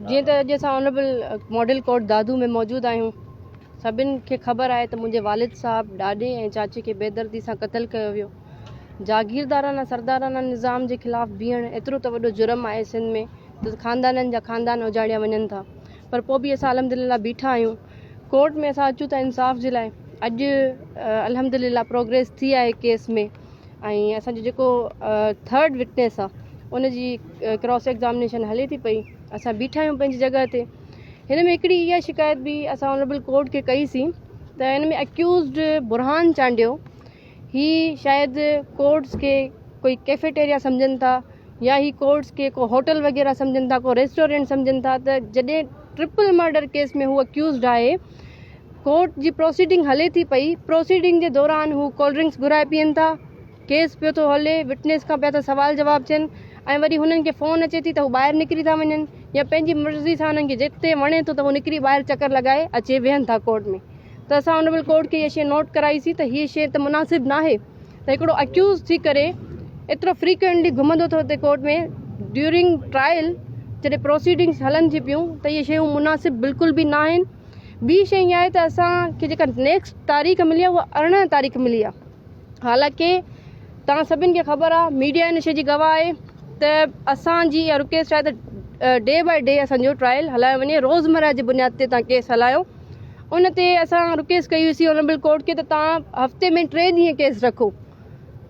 جيئن ته اڄ اسان آنريبل ماڊل ڪورٽ دادو ۾ موجود آهيون سڀن کي خبر آهي ته منهنجي والد صاحب ڏاڏي ۽ چاچي کي بيدردي سان قتل ڪيو ويو جاگيردارانه سردارانه نظام جي خلاف بيهڻ ايترو ته وڏو جرم آهي سنڌ ۾ ته خاندانن جا خاندان اجاڙيا وڃن ٿا پر پوء به اسان الحمد لله بيٺا آهيون ڪورٽ ۾ اسان اچون ٿا انصاف جي لاء اڄ الحمد لله پروگريس ٿي آهي ڪيس ۾ ۽ اسان جو جيڪو ٿرڊ وٽنيس آ ان جي ڪراس ايگزامنيشن هلي ٿي پئي اسان بيٺا آهيون پنهنجي جڳهه تي هن ۾ هڪڙي اها شڪايت به اسان آنريبل ڪورٽ کي ڪئي سين ته هن ۾ اڪيوزڊ برهان چانڊيو هي شايد ڪورٽس کي ڪوئي ڪيفيٽيريا سمجهن ٿا يا هي ڪورٽس کي ڪو هوٽل وغيره سمجهن ٿا ڪو ريسٽورنٽ سمجهن ٿا ته جڏهن ٽرپل مرڊر ڪيس ۾ هو اڪيوزڊ آهي ڪورٽ جي پروسيڊنگ هلي ٿي پئي، پروسيڊنگ جي دوران هو ڪولڊ ڊرنڪس گهرائي پيئن ٿا، ڪيس پيو ٿو هلي، وٽنيس کان پيا ٿا سوال جواب ٿين ۽ وري هنن کي فون اچي ٿي ته هو ٻاهر نڪري ٿا وڃن يا پنهنجي مرضي سان هنن کي جتي وڻي ٿو ته هو نڪري ٻاهر چڪر لڳائي اچي ويهن ٿا ڪورٽ ۾ ته اسان آنريبل ڪورٽ کي اها شيء نوٽ ڪرائي سين ته هيء شيء ته مناسب ناهي ته هڪڙو اڪيوز ٿي ڪري ايترو فريڪوئنٽلي گهمندو ٿو اتي ڪورٽ ۾ ڊيورنگ ٽرائل جڏهن پروسيڊنگس هلن ٿي پيون ته اهي شيون مناسب بلڪل به ناهن. ٻي شيء اها آهي ته اسان کي جيڪا نيڪسٽ تاريخ ملي آهي اها 18 تاريخ ملي آهي حالانڪه توهان سڀني کي خبر آهي ميڊيا ان شيء جي گواهه آهي ته اسان جي اها رڪويسٽ آهي ته ڊي باء ڊي اسان جو ٽرائل هلايو وڃي روزمره جي بنياد تي توهان ڪيس هلايو ان تي اسان رڪويسٽ ڪئي هئي سي آنريبل ڪورٽ کي ته توهان هفتي ۾ ٽي ڏينهن ڪيس رکو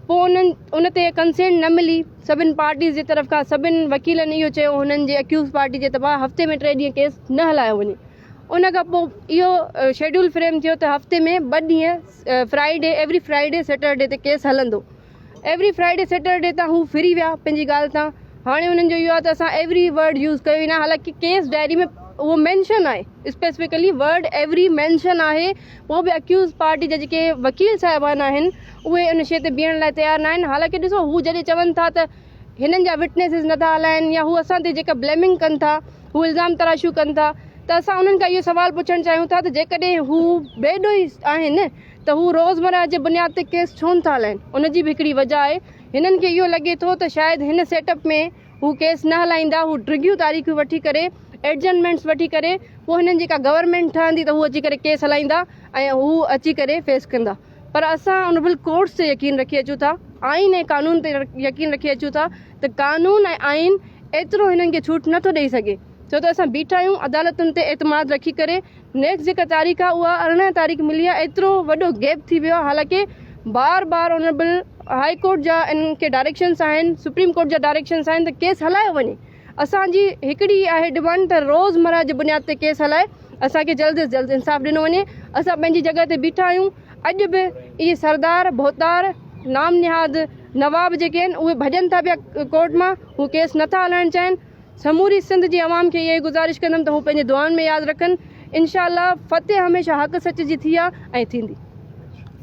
پوء انهن ان تي ڪنسينٽ نه ملي سڀن پارٽيز جي طرف کان سڀن وڪيلن اهو چيو هنن جي اڪيوز پارٽي جي ته هفتي ۾ ٽي ڏينهن ڪيس نه هلايو وڃي ان کان پوء اهو شيڊول فريم ٿيو ته هفتي ۾ ٻه ڏينهن فرائيڊي ايوري فرائيڊي سيٽرڊي تي ڪيس هلندو ايوري فرائيڊي سيٽرڊي تان هو ڦري ويا پنهنجي ڳالهه تان هاڻي انهن جو اهو آهي ته اسان ايوري ورڊ يوز ڪيو ئي نه حالانڪه ڪيس ڊائري ۾ اهو مينشن آهي اسپيسفڪلي ورڊ ايوري مينشن آهي پوء به اڪيوز پارٽي جا جيڪي وڪيل صاحبان آهن اهي ان شيء تي بيهڻ لاء تيار نه آهن حالانڪه ڏسو هو جڏهن چون ٿا ته هنن جا وٽنيسز نٿا هلائن يا هو اسان تي جيڪا بليمنگ ڪن ٿا هو الزام تراشيون ڪن ٿا ته اسان انهن کان اهو سوال پڇڻ چاهيون ٿا ته جيڪڏهن هو بي ڏوهي آهن ته هو روزمره جي بنياد تي ڪيس ڇو نٿا هلائن ان جي به هڪڙي وجه آهي هنن کي اهو لڳي ٿو ته شايد هن سيٽ اپ ۾ هو ڪيس نه هلائيندا هو ڊگهيون تاريخون وٺي ڪري ايڊجنمينٽس وٺي ڪري پوء هنن جي ڪا گورنمينٽ ٺهندي ته هو اچي ڪري ڪيس هلائيندا ۽ هو اچي ڪري فيس ڪندا پر اسان آنريبل ڪورٽس تي يقين رکي اچون ٿا آئين ۽ قانون تي يقين رکي اچون ٿا ته قانون ۽ آئين ايترو هنن کي ڇوٽ نٿو ڏئي سگهي ڇو ته اسان بيٺا آهيون عدالتن تي اعتماد رکي ڪري نيڪسٽ جيڪا تاريخ آهي اها 18 تاريخ ملي آهي ايترو وڏو گيپ ٿي ويو آهي حالانڪه بار بار آنريبل هائي ڪورٽ جا انهن کي ڊائريڪشنس آهن سپريم ڪورٽ جا ڊائريڪشنس آهن ته ڪيس هلايو وڃي اسان جي هڪڙي آهي ڊمانڊ ته روز مره جي بنياد تي ڪيس هلائي اسان کي جلد از جلد انصاف ڏنو وڃي اسان پنهنجي جڳهه تي بيٺا آهيون اڄ به اهي سردار ڀوتار نام نهاد نواب جيڪي آهن اهي ڀڄن ٿا پيا ڪورٽ مان هو ڪيس نٿا هلائڻ چاهين سموري سنڌ جي عوام کي اها ئي گذارش ڪندم ته هو پنهنجي دعائن ۾ ياد رکن انشاء الله فتح هميشه حق سچ جي ٿي آ ۽ ٿيندي.